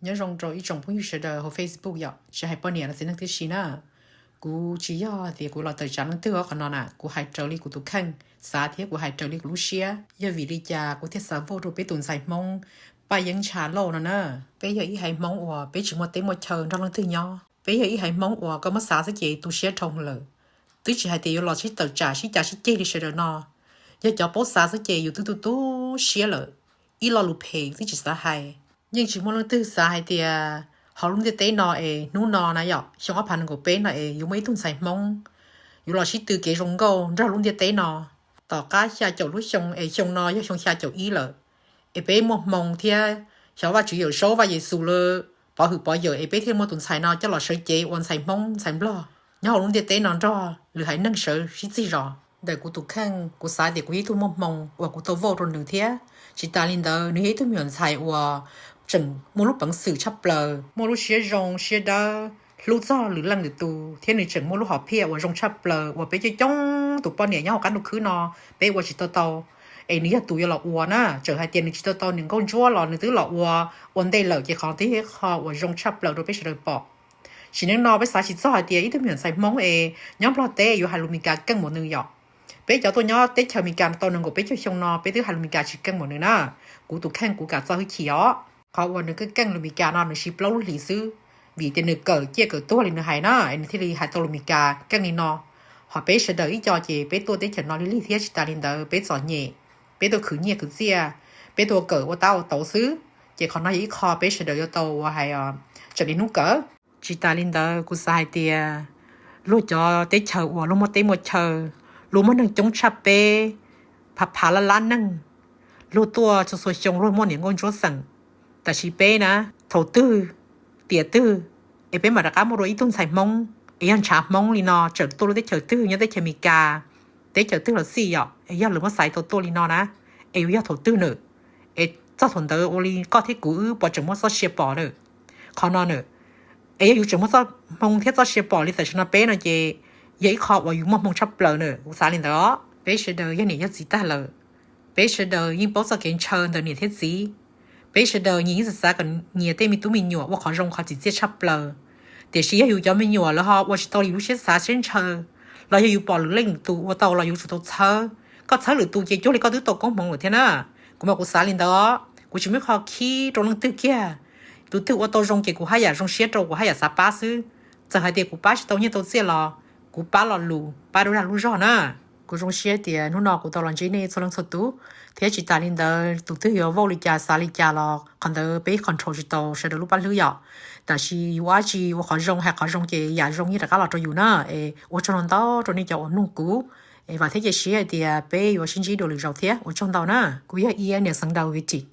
Nyob zoo rau ib tsoom phooj ywg sawv daws hauv Facebook yom, tsis hais poj niam los txiv neej tib si na. Kuv tsis yog tias kuv los tawm tsam leej twg os, qhov no na kuv hais raws li kuv tus kheej xav thiab kuv hais raws li kuv lub siab. Yog vim li cas kuv thiaj xav vauj rau peb tus ntxhais Hmoob Paj Yeeb Ntsha Lauj no na? Peb yog ib haiv Hmoob uas peb tsis muaj teb muaj chaw nrog leej twg nyob. Peb yog ib haiv Hmoob uas koj muab xav xwb ces tu siab dhau lawm. Twb tsis hais tias yuav los sib tawm tsam sib cav sib ceg li sawv daws no, yog cov paub xav xwb ces yus twb tu tu siab lawm. Ib lo lus phem twb tsis xav hais. Yeej tsis muaj leej twg xav hais tias hauv lub ntiaj teb no es hnub no na yom, xyoo ob phav nees nkaum peb no es yuav muaj ib tug ntxhais Hmoob yuav los sib tw kev zoo nkauj nrog lub ntiaj teb no. Tom qab xya caum lub xyoo es xyoo no yog xyoo xya caum ib lawm, es peb muaj hmoo thiab xyov Vajtswv Yawm Saub Vaj Yexus lawv pov hwm pov yawm es peb thiaj muaj tus ntxhais no coj los sawv cev ua ntxhais Hmoob ntxhais Nplog nyob hauv lub ntiaj teb no nrog lwm haiv neeg sawv sib txig zos. Ntawm kuv tus kheej, kuv xav tias kuv yog ib tug muaj hmoo uas kuv tau vauj rau nws thiab. Tsis tas li ntawd, nws yog ib tug me nyuam ntxhais uas tseem muaj lub peev xwm tshaj plaws, muaj lub siab zoo siab dawb, hlub txog lwm leej lwm tus, thiab nws tseem muaj lub hom phiaj uas zoo tshaj plaws uas peb coob coob tus poj niam nyob hauv qab ntuj khwb no peb ua tsis tau tau. Es nws yog tus yuav los ua na, txawm hais tias nws tsis tau tau niam nkauj ntsuab los nws twb los ua ua ntej lawm, ces qhov no twb yog ib qho uas zoo tshaj plaws rau peb sawv daws pom. Sim neej no peb xav tsis txog hais tias ib tug me nyuam ntxhais Hmoob es nyob Nplog teb yuav hais lus Meskas keej npaum nws yom. Peb cov tuaj nyob teb chaws Meskas tau nees nkaum peb caug xyoo no peb twb hais lus Meskas tsis keej npaum nws na. Kuv tus kheej kuv kam txo hwj chim os. Qhov uas nws keej keej lus Meskas no nws siv plaub lub hlis xwb, vim tias nws kawm ciaj kawm tuag li nws hais na es nws thiaj li hais tau lus Meskas keej li no. Hos peb sawv daws ib co ces peb tuaj teb chaws no lig lig thiab, tsis tas li ntawd peb txom nyem, peb tuaj khwv nyiaj khwv txiaj, peb tuaj kawm ua tab ua tauv xwb. Ces qhov no yog ib qho peb sawv daws yuav tau ua hais tseem li hnub kawg. Tsis tas li ntawd kuv xav hais tias luag cov teb chaws uas luag muaj teb muaj chaw, luag muaj neeg coob tshaj peb phav phav lab lab neeg, luag tuaj txhua txhua xyoo luag muaj niam nkauj ntsuab xeem, tab sis peb na, thaum twg, tiam twg es peb mam rov qab muaj dua ib tug ntxhais Hmoob es yog ntshav Hmoob li no tseem tuaj lub teb chaws twg, nyob teb chaws Amelikas, teb chaws twg los xij yom, es yog lawv muab xaiv tau tuaj li no na, es yuav yog thaum twg na? Es txog thaum ntawd ua li koj thiab kuv wb puas tseem muaj txoj sia pom na? Qhov no na, es yog yus tseem muaj txoj hmoo thiab txoj sia pom li tam sim no peb no ces yog ib qho uas yus muaj hmoo tshaj plaws na, kuv xav li ntawd os. Peb sawv daws yog niam yog txiv tag lawm, peb sawv daws yeej paub txoj kev ntshaw ntawm niam thiab txiv. Peb sawv daws nyias yeej xav xav kom nyias tej me tub me nyuam ua qhov zoo qhov tsim txiaj tshaj plaws. Tiam sis yog yus cov me nyuam lawv ho ua tsis tau li lub siab xav siab ntshaw, los yog yus pom lwm leej lwm tus ua tau los yus tsum tau txhawb. Koj txhawb lwm tus ces cuag li koj twb tau koob hmoov lawm thiab na. Kuv mas kuv xav li ntawd os, kuv tsis muaj qhov khib rau leej twg kiag. Tus twg ua tau zoo ces kuv haj yam zoo siab rau, kuv haj yam xav pab xwb. Txawm hais tias kuv pab tsis tau nyiaj tau txiaj los kuv pab lo lus, pab dua dag lub zog na. Kuv zoo siab tias hnub no kuv tau los ntsib nej txhua leej txhua tus, thiab tsis tas li ntawd tus twg yuav vauj li cas xav li cas los qhov ntawd peb control tsis tau sawv daws lub paj hlwb yom. Tab sis yus ua dab tsi ua qhov zoo hais qhov zoo ces yam zoo yeej rov qab los rau yus na. Es ua tsaug ntau ntau rau nej cov uas mloog kuv, es vam thiab cia siab hais tias peb yuav sib ntsib dua lwm zaus thiab. Ua tsaug ntau na. Kuv yog Iab niam xeev Daviv Tis.